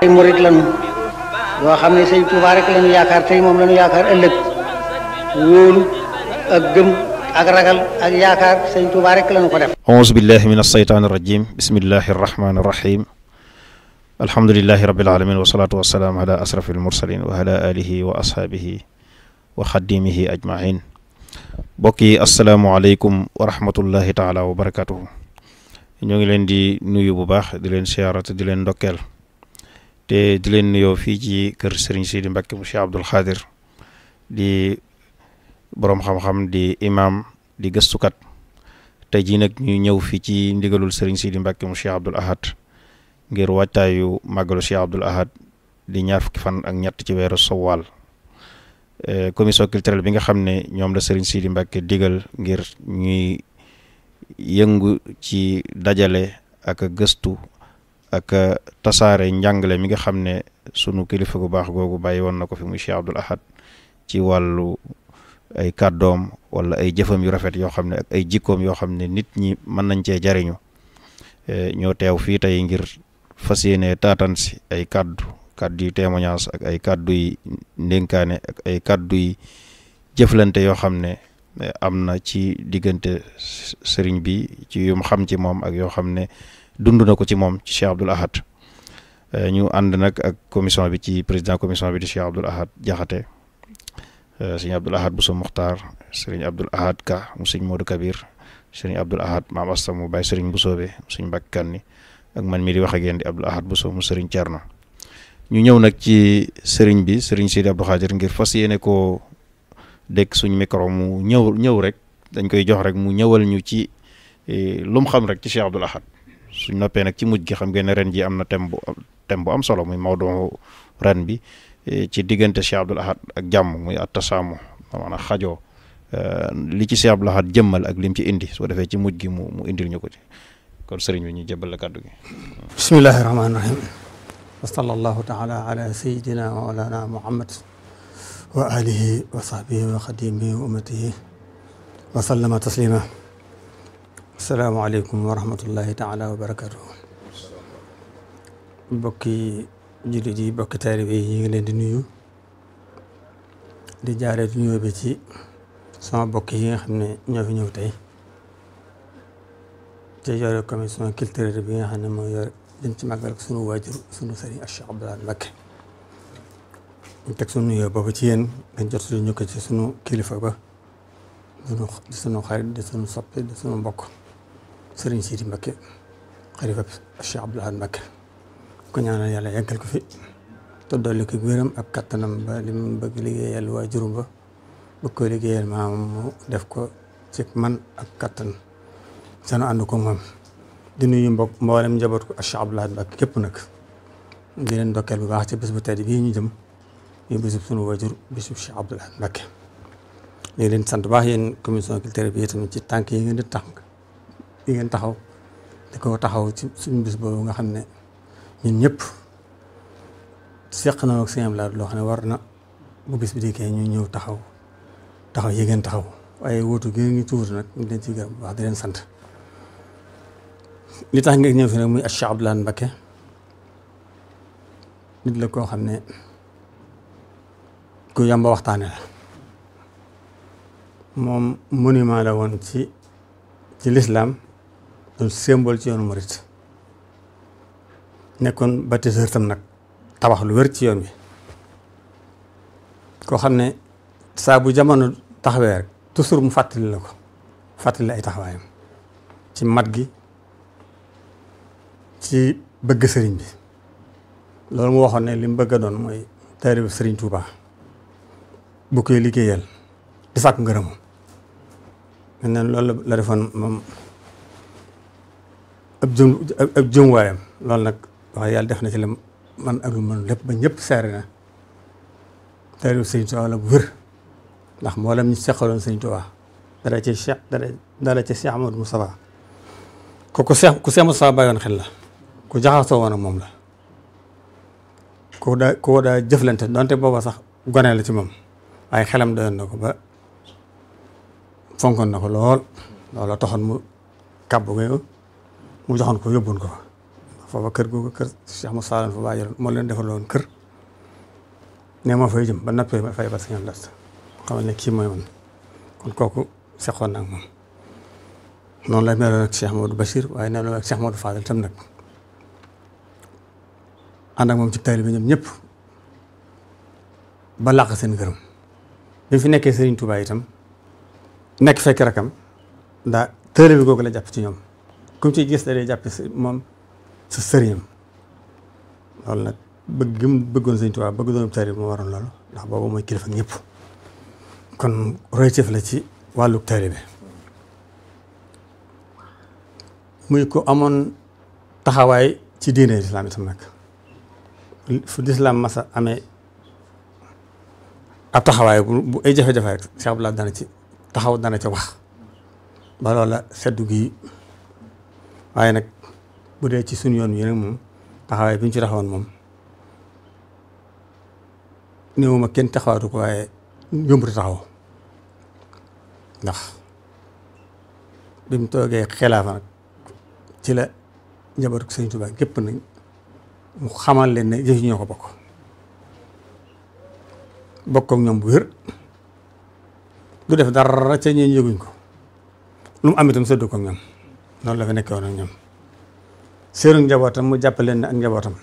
ay murit lañu yoo xam ne sëñ Tuubaa rek lañu yaakaar tey moom lañu yaakaar ëllëg wóolu ak gëm ak ragal ak yaakaar sëñ Tuubaa rek lañu ko def. auzu billahi min alsheytaan irrajim bismillahi arrahmani irrahim alhamdulilahi rabbil alamin wasalaatu wasalaamu ala asrafi almursalin wa ala alihi wa ashaabihi wa xadimihi ajmain mbokk yi asalaamualeykum wa rahmatullahi taala wa barakatuhu ñoo ngi leen di nuyu bu baax di leen siyaarat di leen ndokkeel te di leen nuyoo fii ci kër Serigne Sidi Mbacke mu Cheikh Abdoul Khadir di boroom xam-xam di imam di gëstukat tey jii nag ñu ñëw fii ci ndigalul Serigne Sidi Mbacke mu Cheikh Abdoul Ahad ngir waajtaayu màggalu Cheikh Abdoul Ahad di ñaar fukki fan ak ñett ci weeru Sowal commission culturelle bi nga xam ne ñoom la Serigne Sidi Mbacke digal ngir ñuy yëngu ci dajale ak gëstu ak tasaare njàngale mi nga xam ne sunu kilifa gu baax googu bàyyi woon na ko fi muy Cheikh Abdoul Ahad ci wàllu ay kàddoom wala ay jëfam yu rafet yoo xam ne ak ay jikkoom yoo xam ne nit ñi mën nañ cee jariñu ñoo teew fii tey ngir fas yéene taatan si ay kàddu yu témoignage ak ay kàddu yi ndénkaane ak ay kàddu yi jëflante yoo xam ne am na ci diggante sëriñ bi ci yum xam ci moom ak yoo xam ne dund na ko ci moom ci Cheikh Abdoul Ahad ñu ànd nag ak commission bi ci président commission bi di Cheikh Abdoul Ahad Jaxate sëriñ Abdoul Ahad Bousso Muxtaar sëriñ Abdoul Ahad Ka mu sëriñ Modou Kabir sëriñ Abdoul Ahad Maam Asta mu bàyyi sëriñ Bousso bi mu sëriñ Mbàkke Kanni ak man mi di wax ak yéen di Abdoul Ahad Bousso mu sëriñ Cerno ñu ñëw nag ci sëriñ bi sëriñ Sidi Abdou Khadir ngir fas yéene koo dégg suñ micro mu ñëw rek dañ koy jox rek mu ñëwal ñu ci lu mu xam rek ci Cheikh Abdoul Ahad suñ noppee nag ci mujj gi xam ngeen ne ren ji am na thème bu am solo muy Maodo ren bi ci diggante Cheikh Abdoul Ahad ak jàmm muy attasaamu maanaam xajoo li ci Cheikh Abdoul Ahad jëmmal ak lim ci indi soo defee ci mujj gi mu indil ñu ko ci kon sëriñ bi ñu jëbal la kàddu gi. bismillahi rahmaani rahim wa sallallahu taala ala sayidina wa mawlana muhammad wa alihi wa sahbihi wa xadimihi wa ummatihi wa sallama taslima asalaamaaleykum wa rahmatullahi taala wa barakatuhu bokki jullit yi bokki taalibe yi ñu ngi leen di nuyu di jaaree nuyoo bi ci sama bokk yi nga xam ne ñoo fi ñëw tey te yore commission culturelle bi nga xam ne moo yor jëm ci màggal sunu waajur sunu sëriñ Cheikh Abdoul Ahad Mbacké ñu teg sunu nuyoo boobu ci yéen dañ jot suñu ñu ko ci sunu kilifa ba di sunu xarit di sunu soppe di sunu mbokk sëriñ Sidi Mbacké xalifa Cheikh Abdoul Ahad Mbacké ko ñaanal yàlla yàggal ko fi te dolli ko wéram ak kattanam ba li mu bëgg liggéeyal waajuram ba bëgg ko liggéeyal maam mu def ko ci man ak kattan sanu ànd ko moom di nuyu mboolem njaboot ko Cheikh Abdoul Ahad Mbacké képp nag di leen ndokkeel bu baax ci bés bu tedd bii ñu jëm ñu bésub sunu waajur bésub Cheikh Abdoul Ahad Mbacké ñu leen sant baax yéen commission culturelle bi tamit ci tànk yi ngeen taxaw di ko taxaw ci suñu bés boobu nga xam ne ñun ñëpp seq na ak Sëñ Abdoul Ahad loo xam ne war na bu bés bi dikkee ñu ñëw taxaw yi ngeen taxaw waaye wóotu gi ngi tuur nag ñu leen ci gërëm bu baax di leen sant li tax ngeen ñëw fi nag muy Cheikh Abdoul Ahad Mbacké nit la koo xam ne ku yamba waxtaane la moom monument la woon ci l'islam doon symbole ci yoonu murit nekkoon bâtisseur tam nag tabax lu wér ci yoon bi koo xam ne saa bu jamono taxawee rek toujours mu fàttali la ko fàttali ay taxawaayam ci mat gi ci bëgg sëriñ bi loolu mu waxoon ne li mu bëgg a doon mooy taalibu sëriñ Touba bu koy liggéeyal di sàkk ngërëm mel ne loolu la defoon moom ab jëmwaayam loolu nag wax yàlla def na ci la man ak lu mën lépp ba ñëpp seere na taalibu sëriñ Touba la bu wér ndax mboolem ñu seqaloon sëriñ Touba dara ci Cheikh Amadou Moustapha ku Cheikh Moustapha bàyyoon xel la ku jaxasoo woon ak moom la ku daa jëflante donte booba sax gone la ci moom waaye xelam doyoon na ko ba fonkoon na ko lool loolu taxoon mu kàbbu ko mu joxoon ko yóbbuwoon ko fa foofa kër googu kër Cheikh Moussa Fall fa waajal moo leen defaloon kër ne moo fay jëm ba nappee ba fay ba Sëñ Abdou Lahad xamal ne kii mooy man kon kooku seqoon na ak moom noonu la meloon ak Cheikh Modou Bachir waaye nee na ak Cheikh Modou Fadel tam nag ànd ak moom ci taalibe bi ñoom ñëpp ba làq seen gërëm bi fi nekkee Serigne Touba itam nekk fekk rakam ndaa taalibe bi googu la jàpp ci ñoom comme ci gis da dee jàpp moom sa sëriñam loolu nag bëgg gi mu bëggoon Serigne Touba bëgg doon taalibe bi moo waroon loolu ndax boobu mooy kilifa ñëpp kon royteef la ci wàllu taalibe muy ko amoon taxawaay ci diine lislaam itam nag fu lislaam masa amee ab taxawaay bu ay jafe-jafe rek Cheikh Abdou Lahad dana ci taxaw dana ci wax ba loola seddu gi waaye nag bu dee ci suñu yoon wi nag moom taxawaay bi ñu ci taxawoon moom néewuma kenn taxawaatu ko waaye yombut taxaw ndax bi mu toogee xilaafa nag ci la njabootu Sëñ Tuubaa gépp nañ mu xamal leen ne jëf yi ñoo ko bokk ak ñoom bu wér du def dara ca ñeen yëguñ ko lu mu am itam sëddu ko ak ñoom noonu la fa nekkee woon ak ñoom seenu njabootam mu jàpp leen ne ak njabootam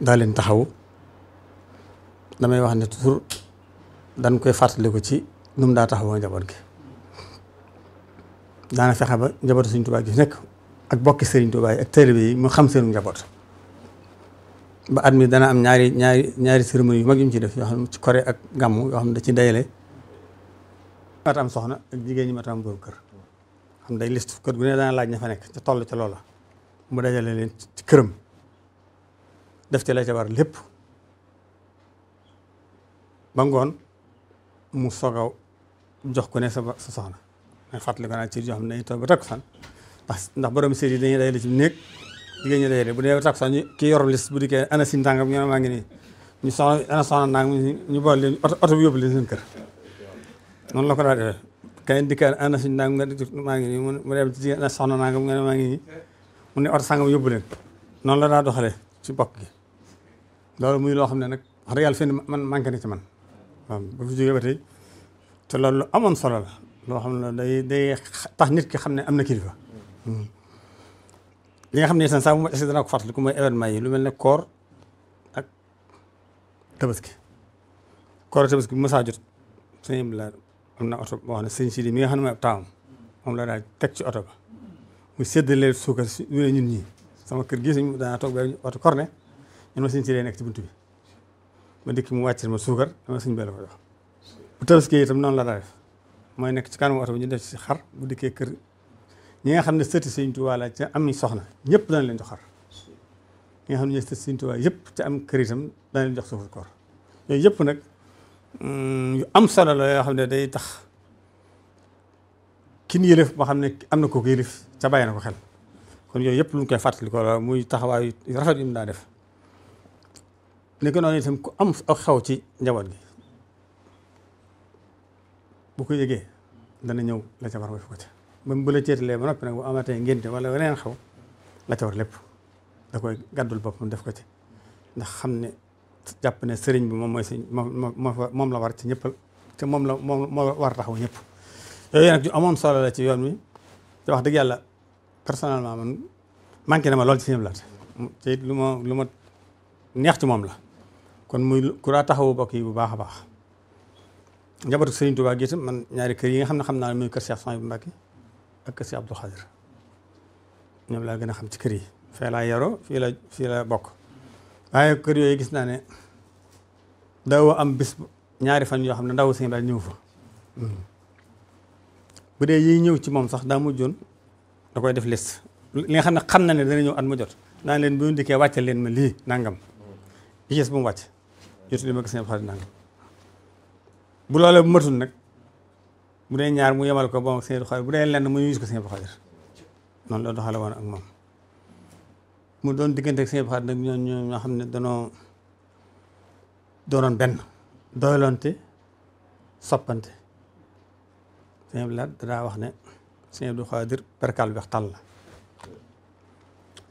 daa leen taxaw damay wax ne toujours dañ koy fàttali ko ci nu mu daa taxawoo njaboot gi daana fexe ba njabootu Sëriñ Tuubaa gi nekk ak bokki Sëriñ Tuubaa yi ak taalibe yi mu xam seenu njaboot ba at mi dana am ñaari cérémonie yu mag yu mu ci def yoo xam ne ci koré ak gàmmu yoo xam ne da ci dayale matam soxna ak jigéen ñi matam boobu kër xam day liste kër gu ne dana laaj ña fa nekk ca toll ca loola mu dajale leen ci këram def ci la ca war lépp ba ngoon mu sogaw jox ko ne sa soxna may fàttali ko naa ci yoo xam ne dañuy toog ba takkusaan ndax borom séet yi dañuy dajale ci néeg jigéen ñi dajale bu dee ba takkusaan ñu kii yor liste bu dikkee ana si ndàngam ñu ne maa ngi nii ñu soxna ana soxna ndàngam ñu boole leen oto bi yóbbu leen seen kër noonu la ko daa defee kay dikkee ana si ndàngam nga maa ngi nii mu dem ci jigéen ana soxna ndàngam nga ne maa ngi nii mu ne oto sàngam yóbbu leen noonu la daa doxalee ci bokk gi loolu muy loo xam ne nag wax dëgg yàlla fenn man manqué na ci man waaw ba fi jógee ba tey te loolu lu amoon solo la loo xam ne day tax nit ki xam ne am na kilifa li nga xam ne sax bu ma essayé dana ko fàttali ku mooy événement yi lu mel ne koor ak tabaski koor ak tabaski bu mësaa jot sëñ bi la am na oto boo xam ne sëñ Sidi mi nga xam ne mooy ab taawam moom la daal teg ci oto ba muy séddale suukar si ñu ne ñun ñii sama kër gii suñ daanaa toog ba oto korne ñun ma sëñ Sidi nekk ci buntu bi ma dikk mu wàcc ma suukar dama sëñ bee la ko jox bu tabaski itam noonu la daa def mooy nekk ci kanamu oto bi ñu def ci xar bu dikkee kër ñi nga xam ne sëti Sëñ Tuubaa la ca am soxna ñëpp dana leen jox xar ñi nga xam ne sëti Sëñ Tuubaa yëpp ca am kër itam dana leen jox suufu koor yooyu yëpp nag yu am solo la yoo xam ne day tax kin yëlëf boo xam ne am na ko yëlëf ca bàyyi na ko xel kon yooyu yëpp lu ñu koy fàttali ko la muy taxawaay yu rafet yu mu daa def ne ko noonu itam ku am ak xew ci njaboot gi bu ko yëgee dana ñëw la ca war a ko ca même bu la ceetalee ba noppi nag bu amatee ngénte wala weneen xew la ca war lépp da koy gàddul boppam def ko ci ndax xam ne jàpp ne sëriñ bi moom mooy sëñ moom la war ci ñëpp te moom moo war taxaw ñëpp yooyu nag ju amoon solo la ci yoon wi te wax dëgg yàlla personnellement man manqué na ma lool ci Sëñ Abdou Lahad te lu ma neex ci moom la kon muy ku daa taxawu bokk yi bu baax a baax njabootu Sëriñ Tuubaa gi itam man ñaari kër yi nga xam ne xam naa muy kër Cheikh Souhaïbou Mbacké ak kër Cheikh Abdou Khadir ñoom laa gën a xam ci kër yi fee laa yaroo fii la bokk waaye kër yooyu gis naa ne daaw am bis ñaari fan yoo xam ne ndaw Sëñ Abdou Lahad ñëw fa bu dee yiy ñëw ci moom sax daa mujjoon da koy def liste li nga xam na ne dana ñëw at mu jot naa leen bu ñu dikkee wàcce leen ma lii nangam yi gis bu mu wàcc jotu li ma gis Sëñ Abdou Khadir nangam bu loolee bu matul nag bu dee ñaar mu yemal ko ba Sëñ Abdou Khadir bu dee lenn mu yus ko Sëñ Abdou Khadir noonu la doxale woon ak moom mu doon diggante ak Sëñ Abdou Khadir nag ñoo xam ne doonoon benn doylonte soppante Sëñ Abdou Lahad daa wax ne Sëñ Abdou Khadir perkal bi wax tàll la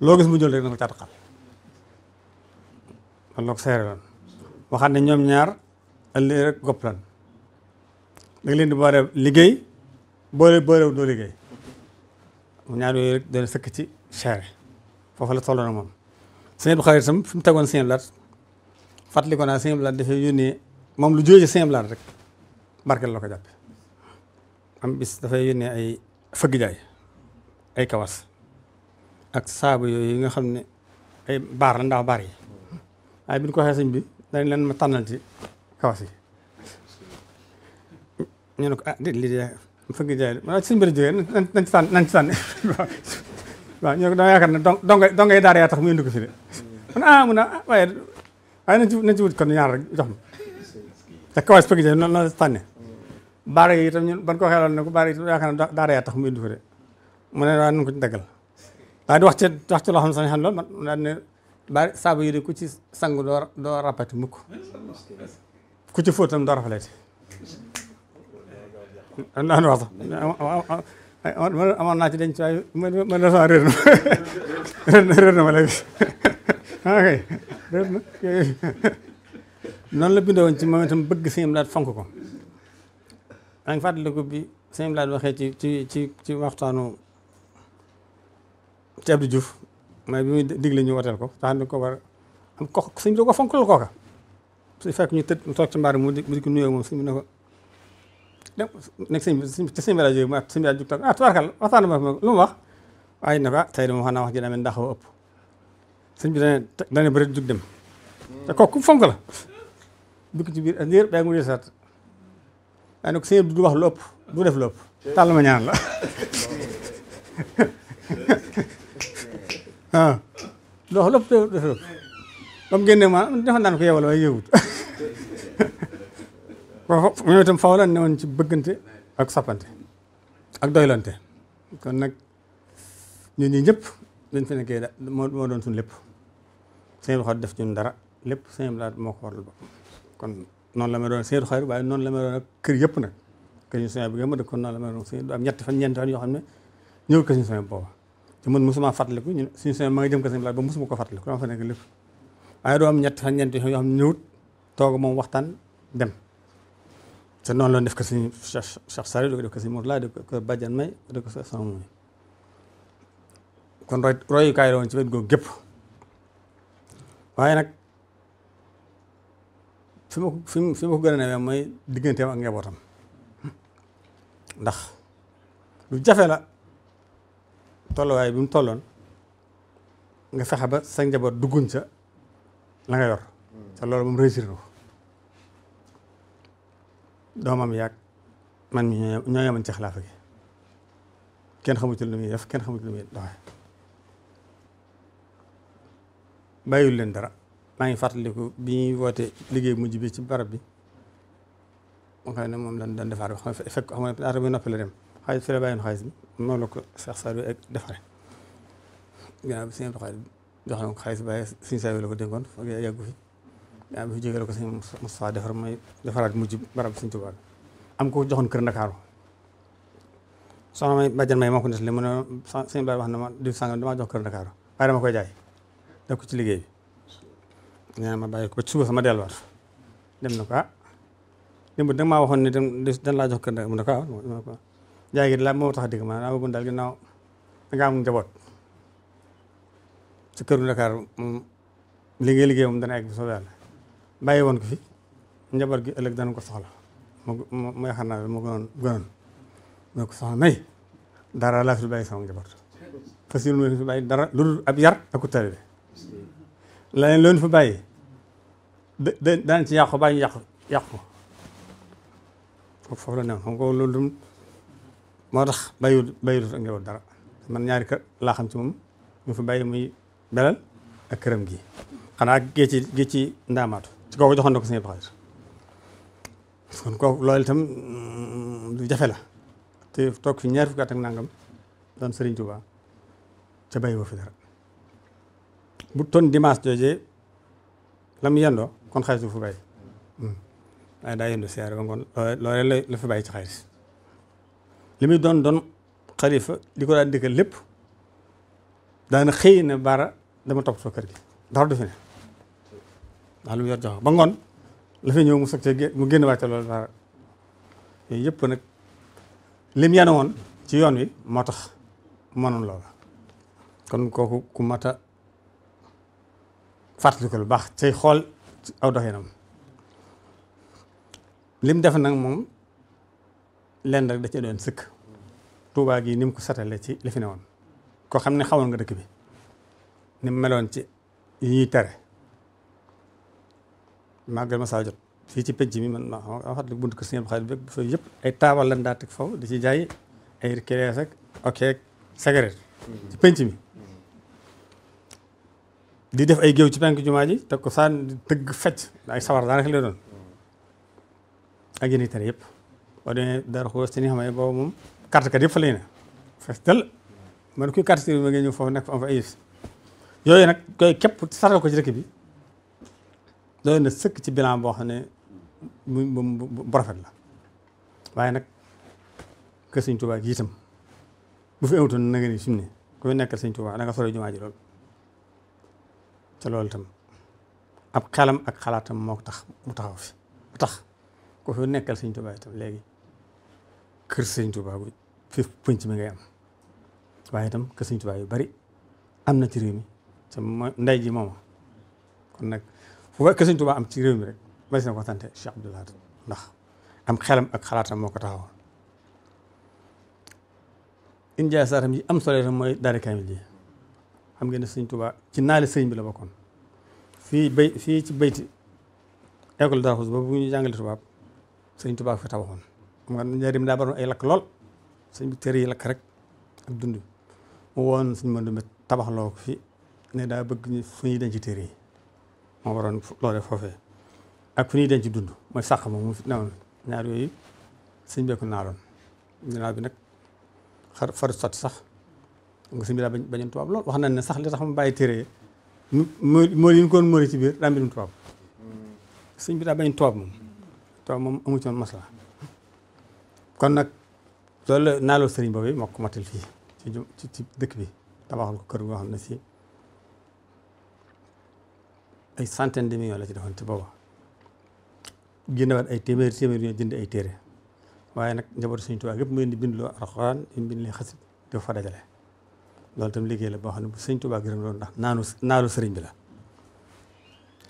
loo gis mu jël rek na ko caataqal man loo ko seere loon waxaat ne ñoom ñaar ëllëg rek gopplan da nga leen di boole liggéey boolewu doo liggéey ñaar yooyu rek dana sëkk ci seere foofu la tolloo na moom sëñ bu xarit sam fi mu tegoon sëñ Blaat fàttali ko naa sëñ Blaat dafay yónnee moom lu jógee ci sëñ Blaat rek barkeel la ko jàppe am bis dafay yónnee ay fëgg jaay ay kawas ak saabu yooyu nga xam ne ay baar la ndax baar yi waaye bi ñu ko waxee sëñ bi dañ leen ma tànnal ci kawas yi ñu ne ko déet lii de fëgg jaay ma sëñ bi la jógee nañ ci tànn waaw ñu ne ko dama yaakaar ne dongay daara yaa tax mu indi ko fi de mun a waaye nañ ci wut kon ñaar rek jox ma te kawas fëgg jaay noonu la tànne baara yi itam ñun ban ko xeloon ne ko baara yi itam yaakaar ne daara yaa tax mu indi ko de mu ne waa nañ ko ci daggal waaye di wax ci loo xam ne sax xam loolu man daal ne baari saabu yi de ku ci sangu doo rappati mukk ku ci fóotam doo rafaleeti daan wax sax amoon naa ci denc waaye ma defa réer na ma léegi ok réer na noonu la bindoo woon ci moom itam bëgg sëñ Blaat fonk ko maa ngi fàttaliku bi sëñ Blaat waxee ci waxtaanu ci Abdou Diouf mooy bi muy digle ñu woteel ko tax ni ko war am ko sëñ bi da ko fonk loolu kooka su fekk ñu tëdd mu toog ci mbaar mu di ko nuyoo moom sëñ bi ne ko nekk sëñ bi ci sëñ bi laa jógee mu sëñ bi laa jóg toog tubaarkal waxtaan ma lu mu wax waaye ne ko tey dama wax naa wax ji daa mel ndax ëpp sëñ bi dane bëri jug dem te kooku fonk la dugg ci biir ak ndiir baa mu di sat waaye ne ko sëñ bi du wax lu ëpp du def lu ëpp tàll ma ñaan la du wax lu ëpp def lu ëpp ba mu génne ma defoon naan ko yewal waaye yëwut moom itam faw la ne woon ci bëggante ak soppante ak doylante kon nag ñun ñi ñëpp dañ fi nekkee moo doon suñu lépp sëñ Xaadim def ci ñun dara lépp sëñ Blaat moo ko waral bopp kon noonu la ma doon sëñ Xaadim waaye noonu la ma doon ak kër yëpp nag kër ñu sëñ bi nga ma dëkk kon noonu la ma doon sëñ du am ñetti fan ñeenti fan yoo xam ne ñëw kër ñu sëñ booba te man mosuma fàttaliku ñu suñu sëñ ma nga jëm kër sëñ Blaat ba mosuma ko fàttaliku dama fa nekk lépp waaye doo am ñetti fan ñeenti yoo xam ne ñëwut toog moom waxtaan dem te noonu la def ko suñu Cheikh Sary def ko suñu Mourala def ko Badiane May def ko sama moom kon royukaay la woon ci wet googu gépp waaye nag fi ma ko gën a newee mooy digganteem ak njabootam ndax lu jafe la tolluwaay bi mu tolloon nga fexe ba sa njaboot dugguñ ca la nga yor te loolu moom réussir na ko doomam yaag man mi ñoo yemoon ci xilaafa gi kenn xamu ci lu muy def kenn xamu ci lu muy doxee bàyyul leen dara maa ngi fàttaliku bi ñuy woote liggéey mujj bi ci barab bi moo xam ne moom lan doon defaat xam ne fekk xam ne laata muy noppi la dem xaalis fi la bàyyoon xaalis bi noonu la ko Cheikh Sary ak defare ginnaaw bi sëñ Xaadim jox na ko xaalis bàyyi suñu saa yi la ko dénkoon foog yàggu fi yaa bi fi jógee la ko sëñ Moustapha defar mooy defaraat mujj barab sëñ Tuubaa am ko joxoon kër Ndakaaru soxna may Badiane May moo ko nettali mu ne sëñ Blaat wax na ma di sàngam damaa jox kër Ndakaaru waaye dama koy jaay def ko ci liggéey bi nee na ma bàyyi ko ba ci suba sama delluwaat dem na ko démb da maa waxoon ne dañ laa jox kër Ndakaaru mu ne ko jaay gi la moo tax a dégg ma daa bëggoon daal ginnaaw dangaa am njaboot ci këru Ndakaaru moom liggéey moom dana egg bi soobee yàlla bàyyi woon ko fi njaboot gi ëllëg dana ko soxla mu yaakaar naa moo gënoon mu ko soxla may dara laa fi bàyyi sama njaboot fas yéene fi bàyyi dara lu dul ab yar ak ku taalibe leneen loolu fa bàyyi daan ci yàqu bàyyi yàqu foofu la newoon xam nga loolu moo tax bàyyiwul ak njaboot dara man ñaari kër laa xam ci moom ñu fi bàyyi muy belal ak këram gi xanaa gée ci ndaamaatu ci kooku joxoon na ko sëñ Xaadim kon kooku loolu itam lu jafe la te toog fi ñaar fukki at ak nangam doon Sëriñ Tuubaa ca bàyyi woo fi dara bu ton dimanche joojee la mu yendoo kon xaalis du fi bàyyi waaye daa yendoo siyaare ba ngoon loolu la fi bàyyi ci xaalis li muy doon xalifa di ko daan dikkal lépp daana xëy ne Baara dama toppatoo kër gi dara du fi ne ndax lu mu yor jox ba ngoon la fi ñëw mu soog cee mu génn wàcce loolu Baara yooyu yëpp nag lim yanu woon ci yoon wi moo tax mënoon loola kon kooku ku mat a fàttali ko lu baax cay xool aw doxinam lim def nag moom lenn rek da cee doon sëkk Tuubaa gi ni mu ko satale ci li fi ne woon koo xam ne xawoon nga dëkk bi ni mu meloon ci yi ñuy tere màggal ma saa jot fii ci penc mi man ma fàttali buntu kër Sëñ Abdou Khadre bi fa yëpp ay taabal lañ daa teg foofu di ci jaay ay kilees ak ok cigarette ci penc mi di def ay géew ci penk jumaa ji teg ko saan di tëgg fecc ay sawar daanaka la doon ak yéen tere yëpp boo demee dara xoos ci ni xam ne boobu moom carte kat yëpp fa lay ne fees dell man kuy carte ma nga ñëw foofu nekk fa am fa ay yëf yooyu nag koy képp satal ko ci dëkk bi doy na sëkk ci bilan boo xam ne bu rafet la waaye nag kër Sëñ Tuubaa gi itam bu fi amutoon na nga ni fi mu ne ku fi nekkal Sëñ Tuubaa da nga sore jumaa ji lool te loolu itam ab xelam ak xalaatam moo ko tax mu taxaw fi bu tax ku fi nekkal Sëñ Tuubaa itam léegi kër Sëñ Tuubaa bu fi pënc mi ngay am waaye itam kër Sëñ Tuubaa yu bari am na ci réew mi te mooy ndey ji mooma kon nag fu kër Sëñ Tuubaa am ci réew mi rek bari na ko sante Cheikh Abdou Lahad ndax am xelam ak xalaatam moo ko taxawoon india saatam yi am solo itam mooy daari kaamil ji xam ngeen ne Sëñ Tuubaa ci naali sëñ bi la bokkoon fii ci bayti école Darou Khoudoss boobu bu ñu jàngale tubaab Sëñ Tuubaa fi tabaxoon xam nga njëriñ daa baroon ay lakk lool sëñ bi téere yi lakk rek ak dund mu woon suñu mën dumét tabaxloo ko fi ne daa bëgg ñu fu ñuy denc téere yi moo waroon loolee foofee ak fu ñuy denc dund mooy sàq moom mu fi newoon ñaar yooyu sëñ beeku naaloon ginnaaw bi nag faru sotti sax nga sëñ bi daa bañoon tubaab lool wax nañ ne sax li tax mu bàyyi téere yi moo yi ñu koon móori ci biir daa mbirum tubaab sëñ bi daa bañ tubaab moom amu ci woon masla kon nag loolu naaloo sëriñ boobu moo ko matal fii ci dëkk bi tabaxal ko kër goo xam ne si ay centaine de millions la ci defoon ci booba génnewaat ay téeméeri ñoo jënd ay téere waaye nag njabootu Sëriñ Tuubaa yëpp mu leen di bindloo alxuraan di bind leen xasit di fa dajale loolu itam liggéey la boo xam ne bu Sëriñ Tuubaa gërëm loolu ndax naalu sëriñ bi la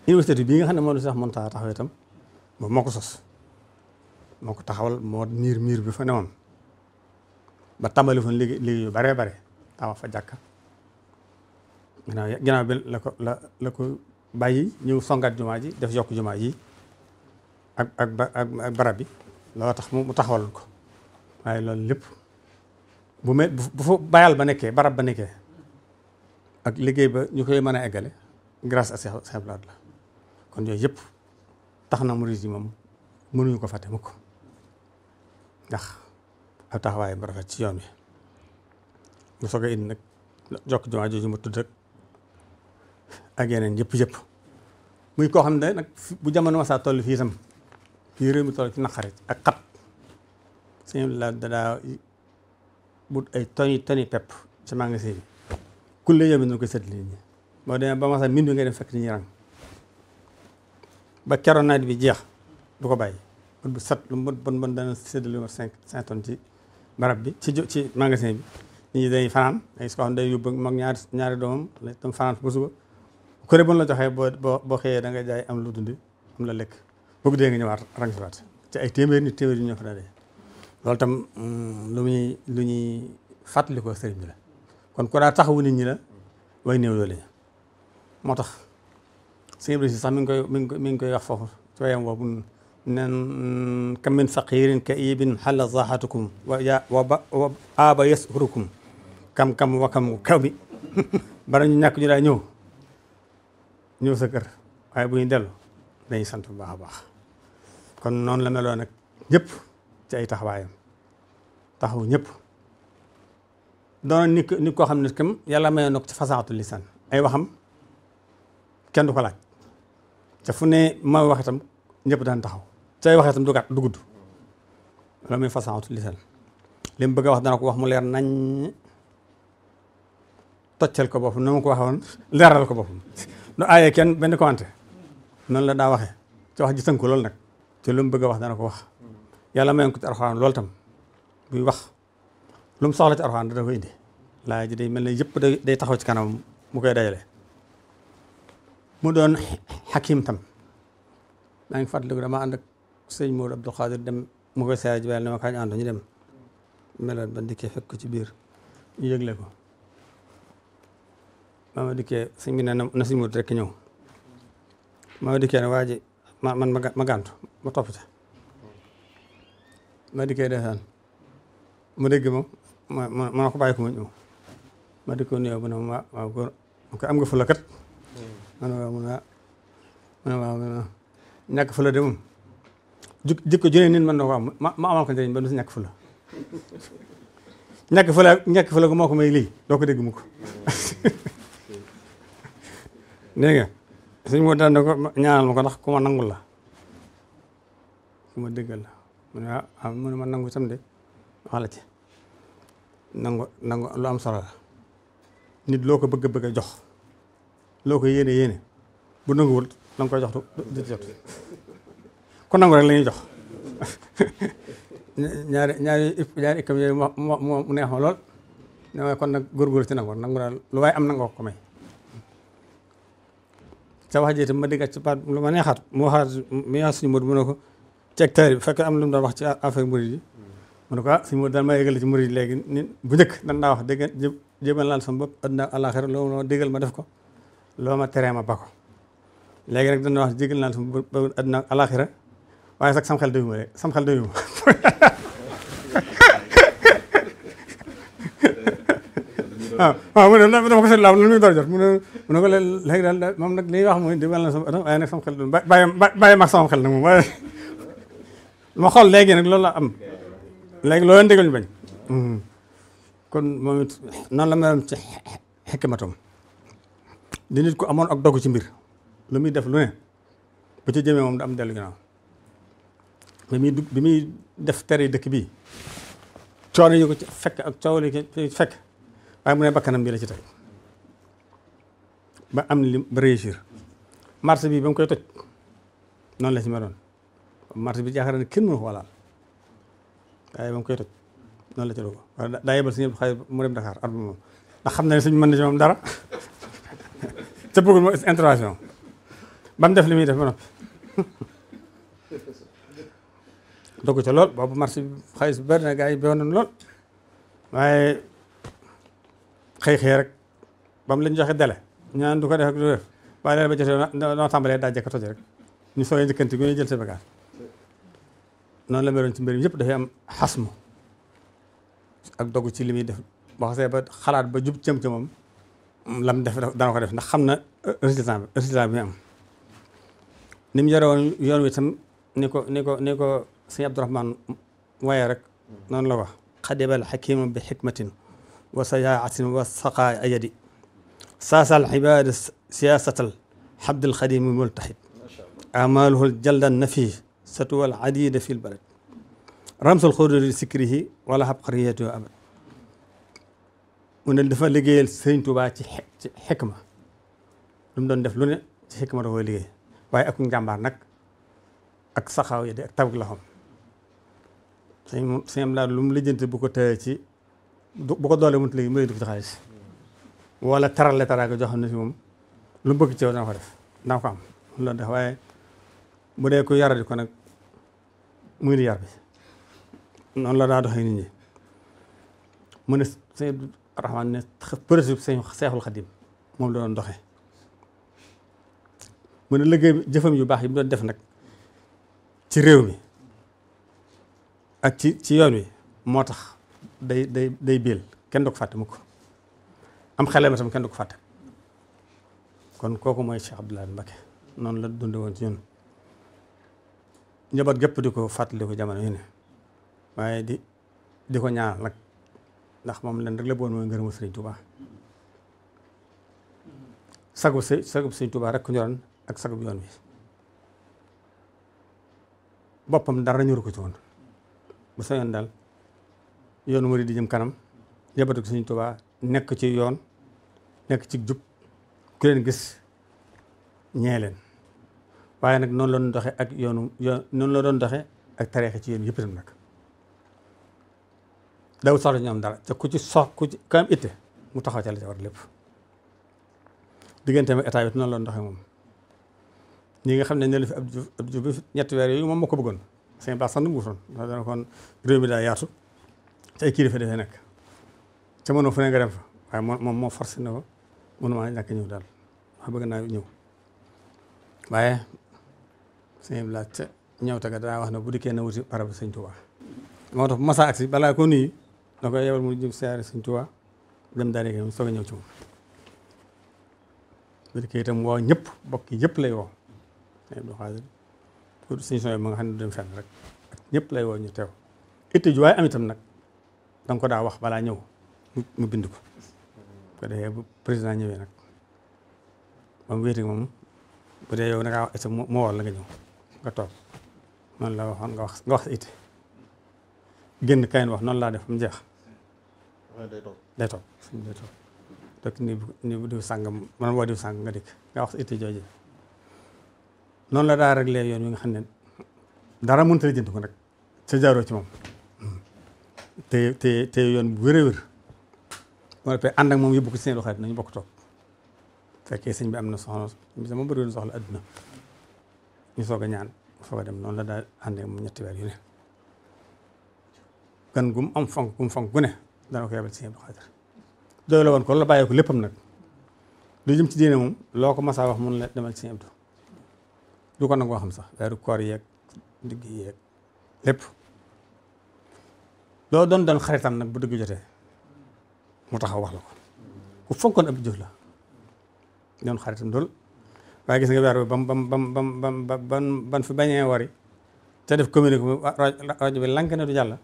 université bii nga xam ne moom la sax mën taa taxaw itam moom moo ko sos moo ko taxawal moo miir bi fa newoon ba tàmbali fa liggéey yu bare taxaw fa jàkka ginnaaw bi la ko bàyyi ñëw songaat jumaa ji def yokk jumaa ji ak barab bi loo tax mu taxawaloon ko waaye loolu lépp bu fa bayal ba nekkee barab ba nekkee ak liggéey ba ñu koy mën a eggale grâce à Cheikh Abdou Lahad la kon yooyu yëpp tax na murid yi moom mënuñu ko fàtte mukk ndax ak taxawaay bu rafet ci yoon wi mu soog a indi nag jokk jumaa jooju ma tudd ak yeneen yëpp muy koo xam ne nag bu jamono masaa toll fii itam fii réew mi toll ci naqarit ak xat Sëñ Abdou Lahad dadaa but ay toni pepp ci magasin bi kulle yow mi nañu koy seetli nit ñi boo demee ba masaa min bi ngay dem fekk nit ñi rang ba keroon nawet bi jeex du ko bàyyi bët bu set lu mu bon dana séddale lu ma 5 tonnes ci barab bi ci magasin bi nit ñi dañuy fanaan ay su ko xam day yóbbu mag ñaari doomam la tam fanaan ba suba ku ne bu la joxee boo xëyee da nga jaay am lu dundi am la lekk boo dee nga ñëwaat rang si waat ci ay téeméer yu ñoo fa dalee loolu tam lu ñuy fàttali ko sëriñ bi la kon ku daa taxawu nit ñi la way néew doole moo tax sëñ bi sax mi ngi koy wax foofu ci wayam boobu nen kam min faqirin ka ibin xalla zaxatukum wa aba yasurukum kam wakam kaw bi bara ñu ñàkk ñu daa ñëw sa kër waaye bu ñu dellu dañuy sant bu baax a baax kon noonu la meloon nag ñëpp ci ay taxawaayam taxaw ñëpp doon nit koo xam ne kam yàlla mayoon na ko ci fasaxatu lisan ay waxam kenn du ko laaj te fu ne ma wax itam ñëpp daan taxaw ci ay wax itam du gudd loolu muy fasaxatu lisan li mu bëgg a wax dana ko wax mu leer nañ toccal ko boppam na ma ko waxoon leeral ko boppam du aaye kenn benn commenté noonu la daa waxee ci wax ji tënku loolu nag te lu mu bëgg a wax dana ko wax yàlla mayoon ko ci Alxuraan loolu tam buy wax lu mu soxla ci Alxuraan dana ko indi laa ji day mel ne yëpp day taxaw ci kanam mu koy dajale mu doon xakim tam maa ngi fàttaliku dama ànd ak sëñ Modou Abdou Khadir dem mu koy seere ji wel ne ma kañ ànd ñu dem meloon ba dikkee fekk ko ci biir ñu yëgle ko ma dikkee sëñ bi ne na sëñ Modou rek ñëw ma dikkee ne waa ji ma gàntu ma topp ca ma dikkee desaan ma dégg ma ko bàyyi ko ma ñëw ma di ko nuyoo bu ne ma waaw góor ko am nga fula kat man waaw mun waaw ñàkk fula de moom jikko junee nit mën na ko am ma amal ko njëriñ ba du si ñàkk fula ñàkk fula gu moo ko may lii doo ko dégg mu ko dégg nga suñ moo daan ko ñaanal ma ko ndax ku ma nangul la ku ma déggal la mu ne waaw mu ne ma nangu itam de wax la ci nangu lu am solo la nit loo ko bëgg a jox loo ko yéene bu nanguwul la nga koy jox du jot ku nangu rek la ñuy jox ñaari ikkam yooyu mu neex ma lool ne waaye kon nag góorgóor ci nangu daal lu waaye am nangoo ko may ca wax ji itam ma déggaat ci baat lu ma neexaat mu waxaat mi yaa suñu Modou mu ne ko ci hectare bi fekk am lu mu doon wax ci affaire murid yi mu ne ko suñu Modou daal ma yëgal ci murid yi léegi ni bu njëkk dan daa wax dégg jéemal laal sama bopp àddina àllaaxira loo déggal ma def ko loo ma teree ma ba ko léegi rek dana wax jégal naa sama bopp àddina àllaaxira waaye sax sam xel doyuma de sam xel doyuma waaw mu ne dama ko seet laa lu muy door jot mu ne ko léegi daal moom nag li ñuy wax mooy jégal naa sama waaye nag sam xel doyuma bàyyi mag sama xel nag moom waaye ma xool léegi nag loolu la am léegi loolu leen déggal ñu bañ kon moom it noonu la meloon ci xikmatam di nit ko amoon ak dogu ci mbir lu muy def lu ne bu ci jëmee moom da am dellu ginnaaw bi muy def tere dëkk bii coono yi ko ci fekk ak coow li ci fekk waaye mu ne bakkanam bi la ci teg ba am li ba réussir marché bi ba mu koy toj noonu la ci meloon marché bi jaaxal na kenn mënu ko walaal waaye ba mu koy toj noonu la ci dogo waaye daa yebal suñu xay mu dem Dakar at moom ndax xam na ne suñu mën na ci moom dara ca bëggul mo intervention ba mu def li muy def ba noppi dogg ca lool boobu marché bi xaalis bi bari na gars yi bewoon nañ lool waaye xëy rek ba mu lañ joxe délai ñaan du ko def ak du def waaye délai ba jotee noo tàmbalee daa jekk toj rek ñu sooyee njëkkanti gu ñu jël sa bagage noonu la meloon ci mbir yëpp dafay am xasmu ak dogg ci li muy def boo xasee ba xalaat ba jub cëm ca moom lam def dana ko def ndax xam na résultat bi am ni mu yore woon yoon wi tam ni ko sëñ Abdourahmane waaye rek noonu la wax xadibal xakima bi xikmatin wa sayaatin wa saqaa ayadi saasal xibaada siyaasatal xabdil xadimi multaxid amaluhul jaldan nafi satuwal adida fi l balad ramsul xuduri sikrihi wala xabqariyatu abad mu ne dafa liggéeyal sëñ Tuubaa ci xikma lu mu doon def lu ne ci xikma da koy liggéey waaye ak njàmbaar nag ak saxaaw yi de ak tabak la xam sëñ laa lu mu lijjanti bu ko tëye ci bu ko doole mënut léegi mu lijjanti ko ci xaalis wala tarale taraanga joo xam ne si moom lu mu bëgg ci yow dana ko def dana ko am loolu def waaye bu dee ku yaradi ko nag muy di yar bi noonu la daa doxee nit ñi mu ne sëñ Rahmaan ne principe sëñ Seexul Xadim moom la doon doxee mu ne liggéey bi jëfam yu baax yi mu doon def nag ci réew mi ak ci yoon wi moo tax day biil kenn du ko fàtte mukk am xale ma tam kenn du ko fàtte kon kooku mooy Cheikh Abdoul Ahad Mbacké noonu la dunde woon ci ñun njaboot gépp di ko fàttali ko jamono yu ne waaye di ko ñaanal nag ndax moom leen rek la boon mooy ngërëmu Sëriñ Tuubaa sagub Sëriñ Tuubaa rek ku ñoroon ak sagub yoon wi boppam dara ñoru ko ci woon bu sañoon daal yoonu murid di jëm kanam njabootu Sëriñ Tuubaa nekk ci yoon nekk ci jub ku leen gis ñee leen waaye nag noonu la doon doxe ak noonu la doon doxe ak tariixa ci yoon yëpp itam nag daw soxla ñoom dara te ku ci am itte mu taxaw ca la ca war lépp diggante ak état bi noonu la doon doxe moom ñi nga xam ne ne la fi Abdou Diouf bi ñetti weer yooyu moom moo ko bëggoon sëñ Ba sax nanguutoon ndax dana kon réew mi daa yaatu te ay kilifa dafay nekk ca mënoo fu ne nga dem fa waaye moom moo forcé na ko mënuma ñàkk ñëw daal wax bëgg naa ñëw waaye sëñ bi laaj ca ñëw taga daa wax ne bu dikkee na wuti barab sëñ Tuubaa moo tax bu masaa agsi balaa ko nuyu da koy yebal mu jëm siyaare sëñ Tuubaa dem daal di soog a ñëw ci moom bu dikkee itam woo ñëpp bokk yëpp lay woo sëñ Abdou Khadre pour suñu sooy ma nga xam ne du dem fenn rek ak ñëpp lay woo ñu teew itte ju waaye am itam nag danga ko daa wax balaa ñëw mu bind ko ko defee bu président ñëwee nag ba mu wéeti moom bu dee yow da ngaa wax itam moo war la nga ñëw nga toog noonu la waxoon nga wax sa itte génn kayin wax noonu laa def mu jeex day toog donc ni bu diw sàngam man woo diw sàng nga dikk nga wax sa itte jooju noonu la daa réglé yoon wi nga xam ne dara mënut a lijjanti ko nag sa jaaroo ci moom te yoon bu wér moo defee ànd ak moom yóbbu ko ci seen loxo nañu bokk toog fekkee sëñ bi am na soxla bi sama bëri woon soxla adduna ñu soog a ñaan soog a dem noonu la daa ànd ak moom ñetti weer yu ne gan gu mu am fonk gu ne dana ko yebal ci sëñ Abdou Khadre doy la woon ko la bàyyee ko léppam nag lu jëm ci diine moom loo ko masaa wax mun la demal ci sëñ Abdou du ko nag xam sax weeru koor yeeg digg yeeg lépp loo doon xaritam nag bu dëgg jotee mu taxaw wax la ko ku fonkoon Abdou Diouf la doon xaritam lool waaye gis nga weer bi ban fi bañee wari te def communiqué rajo bi lank ne du jàll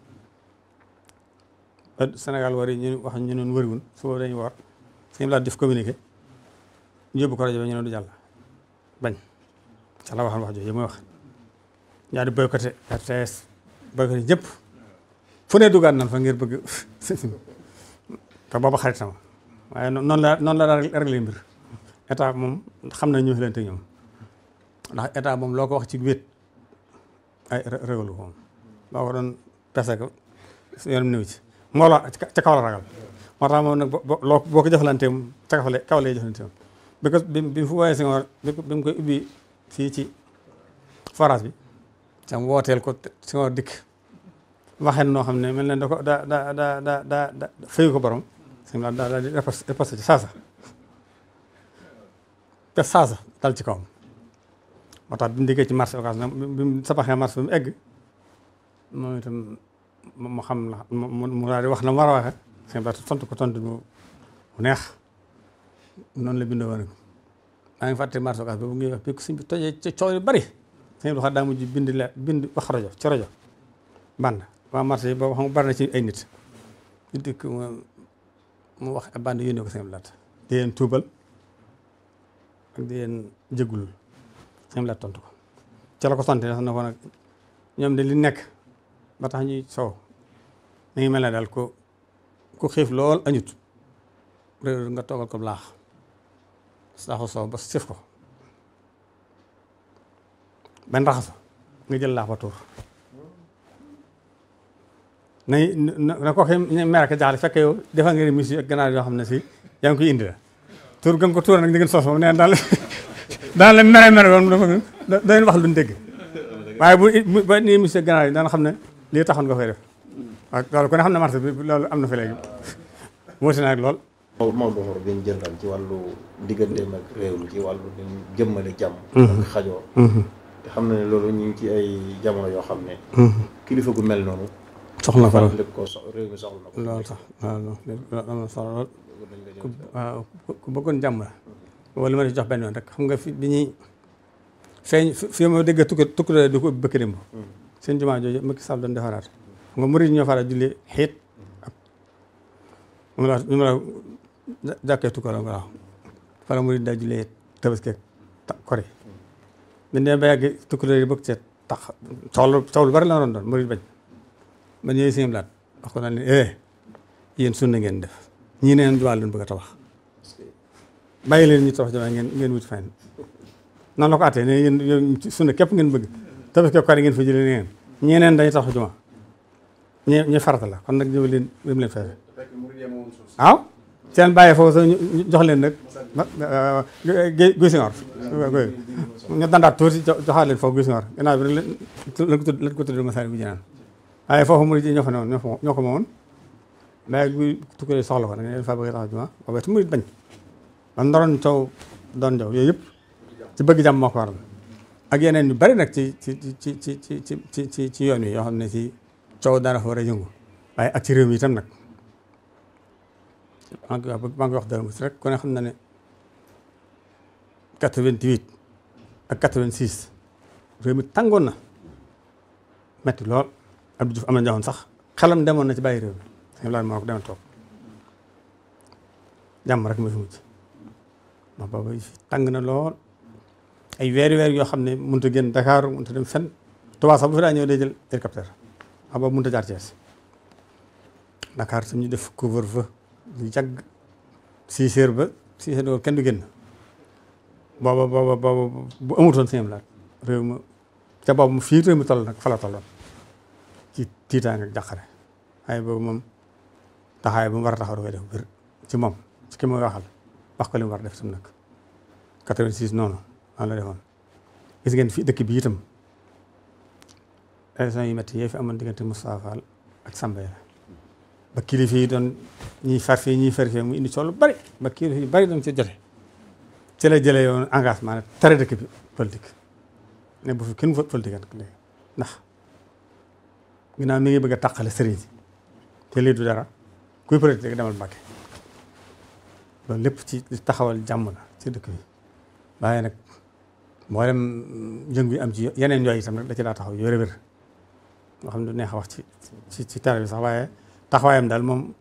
Sénégal wari ñu wax ñu noon wariwun suba dañu war suñu laa def communiqué ñu yóbbu ko rajo bi ñu ne du jàll bañ ca la waxoon wax jooju muy wax ñaari boycotté RTS boycotté ñëpp fu ne dugaat nan fa ngir bëgg te booba xarit sama waaye noonu la daa réglé mbir état moom xam na ñu fi leen te ñoom ndax état moom loo ko wax ci wét ay régalu ko moom loo ko doon pese ko yoonam néew ci mbooloo ca kaw la ragal moo tax moom nag boo ko jëflantee ca kaw lay jëflantee moom bi mu fu waaye Senghor bi mu koy ubbi fii ci forage bi sam wooteel ko Senghor dikk waxee noo xam ne mel ne da ko da fayu ko borom sim la daal di riposte ci saasa te saasa dal ci kawam moo tax bi mu diggee ci marché occasion bi mu sabaxee marché bi mu egg moom itam mu xam la mu daal di wax na mu war a waxee sim la tontu ko tontu bu neex noonu la bindoo woon maa ngi fàtte marché occasion boobu ngi wax bi ko suñ bi tojee ci coow yu bari sëñ bi daa mujj bind wax rajo ci rajo band waa marché yi boobu xam nga bari na ci ay nit ñu dikk mu wax band yónnee ko sëñ bi laat di leen tuubal ak di leen jégulul sëñ bi laat tontu ko ca la ko tontu sax na ko nag ñoom de li nekk ba tax ñuy soow mi ngi mel ne daal ku xiif lool añut réew nga toogal ko laax saxu soow ba sif ko benn raxasu nga jël laax ba tuur na ko xëy mer ak jaaxle fekk yow defal nga ne musique ak ganaar yoo xam ne si yaa ngi koy indi la tuur ga nga ko tuur nag di ngeen sos moom nee daal la mere woon da leen wax luñ dégg waaye bu ba nii musique ak ganaar yi dana xam ne lii taxoon nga fay def waaw loolu ku ne xam ne marché bi loolu am na fi léegi wóote na ak lool Maodo Mor bi ñu jëndal ci wàllu digganteem ak réew mi ci wàllu jëmmale jàmm ak xajoo te xam na ne loolu ñu ngi ci ay jamono yoo xam ne kilifa gu mel noonu soxla ko lépp ko réew mi soxla na ko loolu sax waaw loolu am na solo lool waaw ku bëggoon jàmm la wala li ma di jox benn yoon rek xam nga fi bi ñuy feeñ fi ma dégg tukki di ko bëkk démb seen jumaa jooju Macky Sall doon defaraat xam nga murid ñoo fara julli xiit ak mu la jàkkee tukka la nga waaw fara murid daa jullee tabaski ak kori bi ne ba yàgg tukki yi bëgg seet tax coow lu bari la doon murid bañ ba ñëwee seen laat wax ko daal ne yéen sunna ngeen def ñii neen jumaa leen bëgg a tabax bàyyi leen ñu tabax jumaa ngeen wuti fenn noonu la ko àttee ne yéen sunna képp ngeen bëgg tabaski ko ngeen fa jëlee ngeen ñeneen dañuy tabax jumaa ñu farata la kon nag ñëw leen dem leen fexe waaw seen bàyyee foofu sax ñu jox leen nag guy si ngor ñu dandaat tuuti joxaat leen foofu guy si ngor gannaaw bi rek lañ ko tudd Masaalikul Jinaan waaye foofu murid yi ñoo fa newoon ñoo ko moomoon mais guy tukkale soxla ko nag leen fa bëgg taxaw jumaa boobu te murid bañ man ndoroon coow doon jaw yooyu yëpp ci bëgg jàmm moo ko waral ak yeneen yu bari nag ci yoon wi yoo xam ne ci coow dara fa war a yëngu waaye ak ci réew mi itam nag maa ngi wax dara mos rek ku ne xam na ne 88 ak 86 réew mi tàngoon na metti lool Abdou Diouf am na ñoo sax xelam demoon na ci bàyyi réew mi sëñ Ibrahima moo ko demal toog jàmm rek ma fi mujj ndax booba tàng na lool ay weer yoo xam ne mënut a génn Dakar mënut a dem fenn Tuubaa sax bu fi daa ñëw day jël hélicoptère xam boobu mënut a jaar Thiès Dakar su ñu def couvre-feu lu yàgg 6 heures ba 6 heures boobu kenn du génn booba bu amutoon sëñ la réew ma ca boobu fii réew mi toll nag fa la tolloon ci tiitaange ak jàqare waaye boobu moom taxawaay bu mu war a taxaw da koy def bir ci moom ci ki muy waxal wax ko li mu war a def tam nag 86 noonu la defoon gis ngeen fi dëkk bi itam élection yu métti yee fi amoon diggante Moustapha Fall ak Samba la ba kilifa yi doon ñiy farfee mu indi coow lu bari ba kilifa yi bari doon ci jote ci la jëlee yoon engagement ne tere dëkk bi politique ne bu fi kenn politique léegi ndax ginnaaw mi ngi bëgg a tàqale sëriñ si te lii du dara kuy politique demal Mbàkke loolu lépp ci taxawal jàmm la ci dëkk bi waaye nag mboolem jëng bi am ci yeneen yooyu itam nag da ci daa taxaw yore wér nga xam ne du neex a wax ci télé bi sax waaye taxawaayam daal moom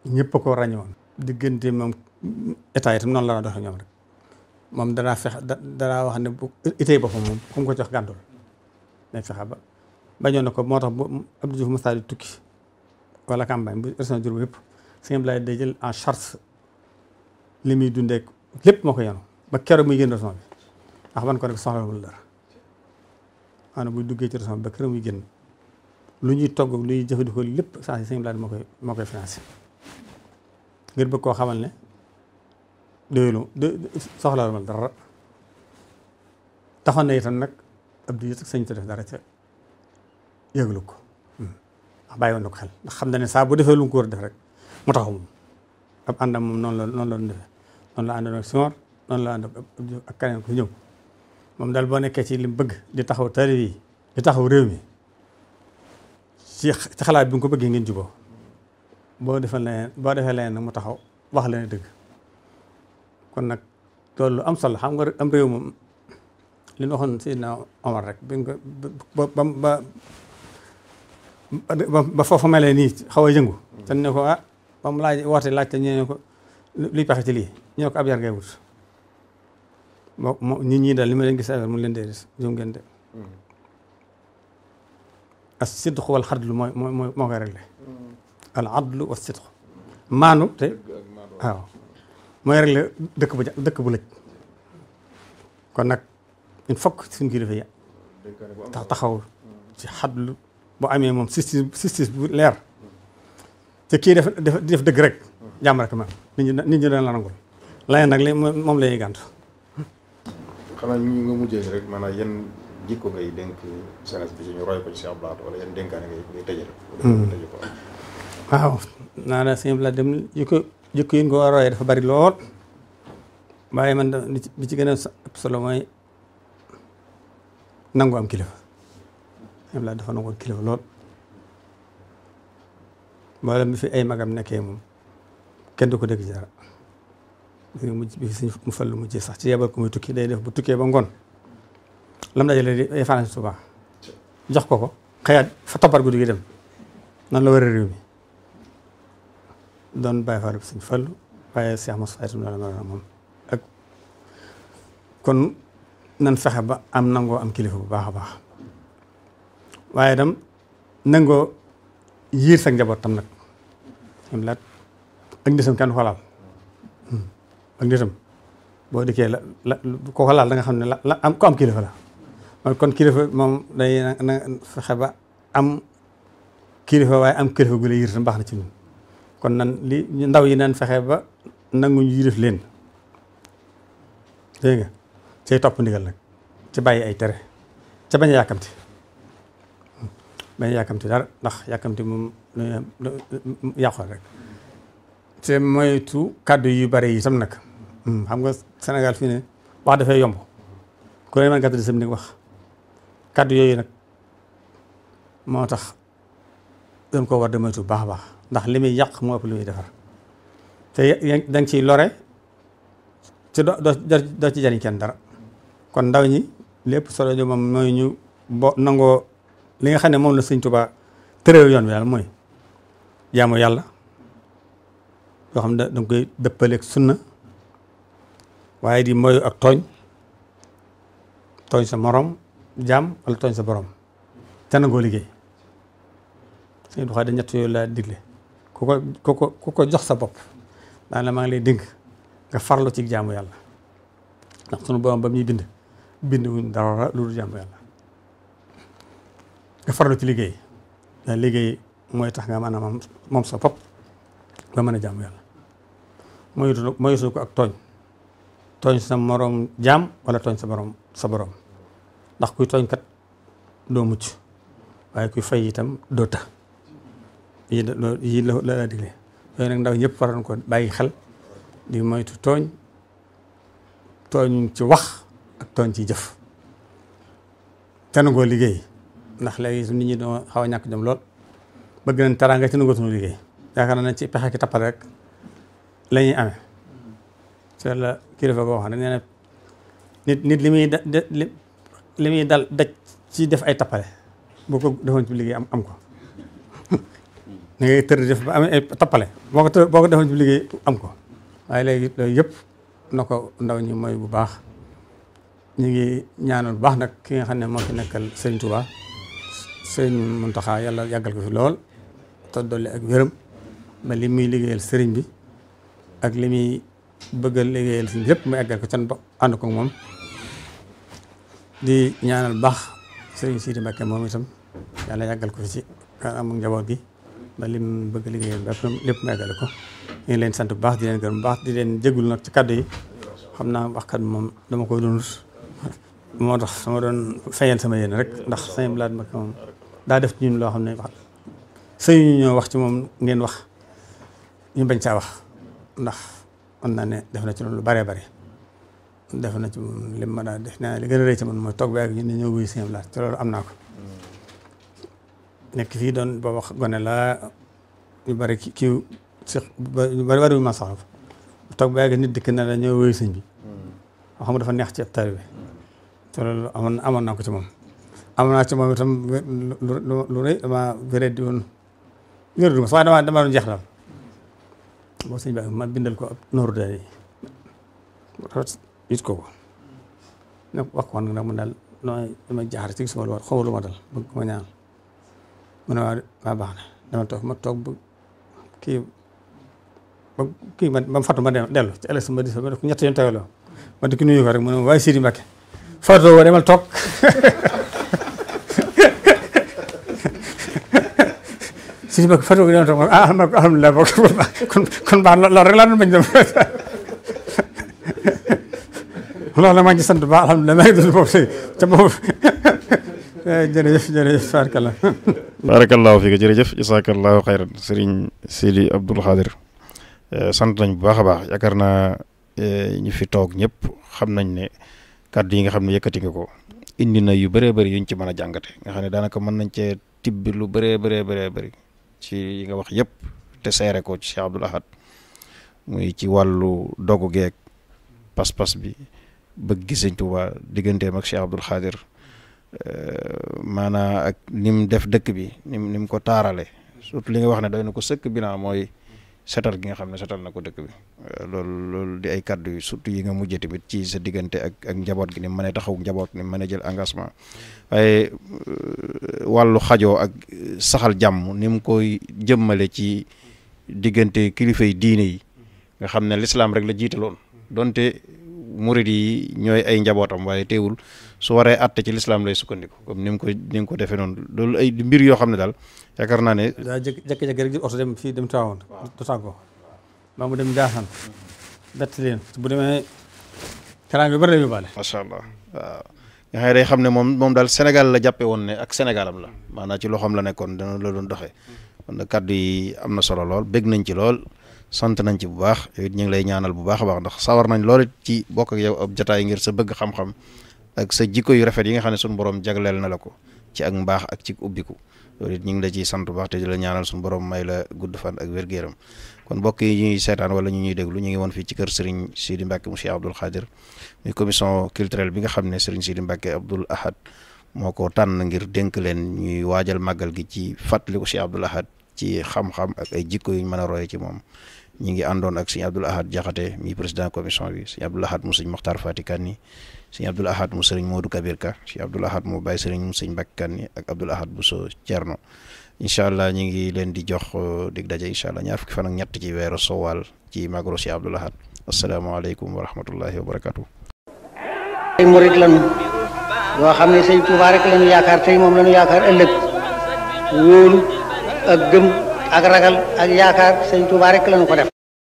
ñëpp a ko ràññewoon diggante moom état itam noonu la la doxee ñoom rek moom danaa fexe danaa wax ne bu itee boppam moom ku mu ko jox gàndul day fexe ba bañoon na ko moo tax bu Abdou Diouf Moussa di tukki wala campagne bu région Diourbel yëpp sëñ Abdoulaye day jël en charge li muy dundee lépp moo ko yenu ba keroog muy génn région bi ndax man ko rek soxlawul dara maanaam buy duggee ci région bi ba keroog muy génn lu ñuy togg lu ñuy jëfandikoo lépp saa si sëñ Abdoulaye moo koy financé ngir bëgg koo xamal ne doyulu soxlawul ma dara taxoon na itam nag Abdou Diouf sëñ te def dara ca yëglu ko ndax bàyyi woon na ko xel ndax xam na ne saa bu defee lu mu ko war a def rek mu taxaw moom ab àndam moom noonu la doon defee noonu la àndoon ak Senghor noonu la ànd ak keneen ku ñëw moom daal boo nekkee ci li mu bëgg di taxaw taalib yi di taxaw réew mi ci xalaat bi nga ko bëggee ngeen juboo boo defee leneen nag mu taxaw wax leen dëgg kon nag loolu lu am solo xam nga am réew moom li ñu waxoon Seydina Omar rek bi nga ba foofu melee nii xaw a yëngu te ne ko ba mu laajte ñu ne ko luy pexe ci lii ñu ne ko ab yar ngay wut moo nit ñi daal li ma leen gis affaire mu leen dee des jum ngeen de as sidqu wal xadlu moo koy réglé al adlu wa sidqu maanu te waaw mooy réglé dëkk bu lëj kon nag il faut que suñu kilifa yi taxaw ci xadlu bu amee moom justice bu leer te kii def dëgg rek jàmm rek ma nit ñi dana la nangul leneen nag moom la ñuy gàntu. xanaa ñu nga mujjee rek maanaam yan jikko ngay dénk sénégalais bi ñu roy ko ci Cheikh Abdou Lahad wala yan dénkaane ngay tëjee ko. waaw naa la Sëñ Abdou Lahad dem jikko yi nga ko war a royee dafa bari lool waaye man li ci gën a solo mooy nangu am kilifa. Sëñ Abdou Lahad dafa nangoon kilifa lool mboolem bi fi ay magam nekkee moom kenn du ko dégg ci dara bi fi suñ mu fallu mujjee sax ci yebal ko muy tukki day def bu tukkee ba ngoon lam dajale day fanaan Tuubaa jox ko xëyaat fa toppar guddi gi dem noonu la war a réew mi doon bàyyi fa suñ fallu waaye Cheikh Moussa itam la mel moom ak kon nan fexe ba am nangoo am kilifa bu baax a baax waaye itam nangoo yiir sa njaboot tam nag am laat ak ndisam kenn xoolaal ak ndisam boo dikkee la kooku laal da nga xam ne la am ko am kilifa la kon kilifa moom day na fexe ba am kilifa waaye am kilifa gu la yir tam baax na ci ñun kon nan li ndaw yi nan fexe ba nangu ñu yilif leen dégg nga cay topp ndigal nag ci bàyyi ay tere ca bañ a yàkkamti dara ndax yàkkamti moom yàqu rek te moytu kàddu yu bari yi tam nag xam nga Sénégal fii ne wax dafay yomb ku ne man gàtt di sam ni wax kàddu yooyu nag moo tax dañ ko war de moytu baax a baax ndax li muy yàq moo ëpp li muy defar te da nga ciy lore ci doo ci jariñ kenn dara kon ndaw ñi lépp solo jo moom mooy ñu nangoo li nga xam ne moom la Sëñ Tuubaa tëral yoon bi daal mooy jaamu yàlla yoo xam ne da nga koy dëppaleeg sunna waaye di moyu ak tooñ sa morom jaam wala tooñ sa borom te nangoo liggéey Sëñ Tuubaa da ñett yooyu laa digle ku ko jox sa bopp daan la maa ngi lay dénk nga farlu ci jaamu yàlla ndax sunu borom ba muy bind wuñ dara lu dul jaamu yàlla nga farlu ci liggéey ndax liggéey mooy tax nga mën a moom sa bopp nga mën a jaamu yàlla moytu ko ak tooñ sa moroom jaam wala tooñ sa borom ndax kuy tooñ kat doo mucc waaye kuy fay itam doo të yi la digle yooyu nag ndaw ñëpp waroon ko bàyyi xel di moytu tooñ ci wax ak tooñ ci jëf te nangoo liggéey ndax léegi su nit ñi doo xaw a ñàkk jom lool bëgg nañ teraanga ci nangootuñu liggéey yaakaar na ci pexe ki tappale rek la ñuy amee te la kilifa boo xam ne nee na nit li muy dal daj ci def ay tappale boo ko defoon ci liggéey am ko da ngay tër def ba amee ay tappale boo ko defoon ci liggéey am ko waaye léegi loolu yëpp na ko ndaw ñi mooy bu baax ñu ngi ñaanal bu baax nag ki nga xam ne moo fi nekkal Sëriñ Tuubaa Sëriñ Muntaxa yàlla yàggal ko fi lool te dolli ak wéram ba li muy liggéeyal sëriñ bi ak li muy bëgg a liggéeyal si yëpp mu eggal ko can ba ànd ko moom di ñaanal bu baax Sëriñ Sidi Mbakke moom itam yàlla yàggal ko fi ci kanam njaboot gi ba li mu bëgg a liggéeyal ba lépp mu eggale ko ñu ngi leen sant bu baax di leen gërëm bu baax di leen jégul nag ci kàddu yi xam naa waxkat moom dama koy doon moo tax sama doon feeñal sama yéen rek ndax sëñ Blaat Mbakke moom daa def ci ñun loo xam ne wax sëñ ñu ñoo wax ci moom ngeen wax ñu bañ saa wax ndax mën naa ne def na ci loolu lu bëree bëri def na ci moom lim ma daa def naa li gën a rëy ci man mooy toog ba ak ñu ne ñëw wuyu sëñ Blaat te loolu am naa ko nekk fii doon ba wax gone la ñu bëri kiiw si ñu bëri ma soxla toog ba ak nit dikk na la ñëw wuyu sëñ bi xam nga dafa neex ci ab taalibe te loolu amoon naa ko ci moom amoon naa ci moom itam lu rëy dama wéré di woon wér ma waaye dama doon jeex daal boo sëñ bi ma bindal ko ab nooru daal yi it ko ne wax ko nag mun daal nooy dama jaaxar ci suma lu war xaw lu ma dal bëgg ko ma ñaan mu ne waa baax na dama toog ma toog ba kii ma fàttu ma dellu ci ëllëg sama dis ma def ko ñett yoon tegaloo ma di ko nuyu ko rek mu ne ma waaye Sidi Mbakke fàttoo woo demal toog Sidi Mbakke fàttoo woo demal toog alhamdulilah kon baax loolu rek laa doon bañ dem loolu la maa ngi sant baax alhamdulilah maa ngi dund boobu tey ca boobu jërëjëf barakallahu fiika jërëjëf jasakallahu xayran sëriñ Sidi Abdul Xaadir sant nañ bu baax a baax yaakaar naa ñi fi toog ñëpp xam nañ ne kàddu yi nga xam ne yëkkati nga ko indi na yu bëree bëri yuñ ci mën a jàngate nga xam ne daanaka mën nañ cee tibbi lu bëree bëri ci yi nga wax yëpp te seere ko ci Cheikh Abdoul Ahad muy ci wàllu dogu geeg pas-pas bi bëgg Sëñ Tuubaa digganteem ak Cheikh Abdoul Xaadir maanaa ak ni mu def dëkk bi ni mu ko taarale surtout li nga wax ne doy na ko sëkk bi naa mooy setal gi nga xam ne setal na ko dëkk bi loolu di ay kàddu yu surtout yi nga mujjee tamit ci sa diggante ak njaboot gi ni mu mënee taxaw njaboot ni mu mënee jël engagement waaye wàllu xajoo ak saxal jàmm ni mu koy jëmmale ci diggante kilifa yi diine yi nga xam ne lislaam rek la jiitaloon donte murid yi ñooy ay njabootam waaye teewul su waree àtte ci lislaam lay sukkandiku comme ni mu ko defee noonu loolu ay mbir yoo xam ne daal yaakaar naa ne. daa jékki-jékki rek di oto dem fii dem Tiwaawan du tàggoo maa mu dem Njaasaan bett leen bu demee karaan bi bari la yóbbaale. macha allah waaw nga xam ne day xam ne moom daal Sénégal la jàppe woon ne ak Sénégalam la maanaam ci loxoom la nekkoon dana la doon doxee kon nag kàddu yi am na solo lool bég nañ ci lool sant nañ ci bu baax yow it ñu ngi lay ñaanal bu baax a baax ndax sawar nañ lool ci bokk ak yow ab jotaay ngir sa bëgg xam-xam ak sa jikko yu rafet yi nga xam ne suñu borom jagleel na la ko ci ak mbaax ak ci ubbiku loolu it ñu ngi la ciy sant bu baax te di la ñaanal suñu borom may la gudd fan ak wér-gu-yaram kon mbokk yi ñuy seetaan wala ñu ñuy déglu ñu ngi woon fii ci kër Serigne Sidi Mbacke mu Cheikh Abdoul Khadir muy commission culturelle bi nga xam ne Serigne Sidi Mbacke Abdoul Ahad moo ko tànn ngir dénk leen ñuy waajal màggal gi ci fàttaliku Cheikh Abdoul Ahad ci xam-xam ak ay jikko yu ñu mën a roye ci moom ñi ngi àndoon ak Serigne Abdoul Ahad Jaxate mi président commission bi Serigne Abdoul Ahad mu Serigne Mokhtar Fati Kanni Serigne Abdoul Ahad mu Serigne Modou Kabir Ka Serigne Abdoul Ahad mu Baye Serigne mu Serigne Mbacke Kanni ak Abdoul Ahad Bousso Thierno incha allah ñu ngi leen di jox dig daje incha allah ñaar fukki fan ak ñett ci weeru Sowal ci magalu Cheikh Abdoul Ahad asalaamaaleykum wa rahmatullahi wa barakatuh. ay murit lañu yoo xam ne sëñ Tuubaa rek lañu yaakaar tey moom lañu yaakaar ëllëg wóolu ak gëm ak ragal ak yaakaar sëñ Tuubaa rek lañu ko def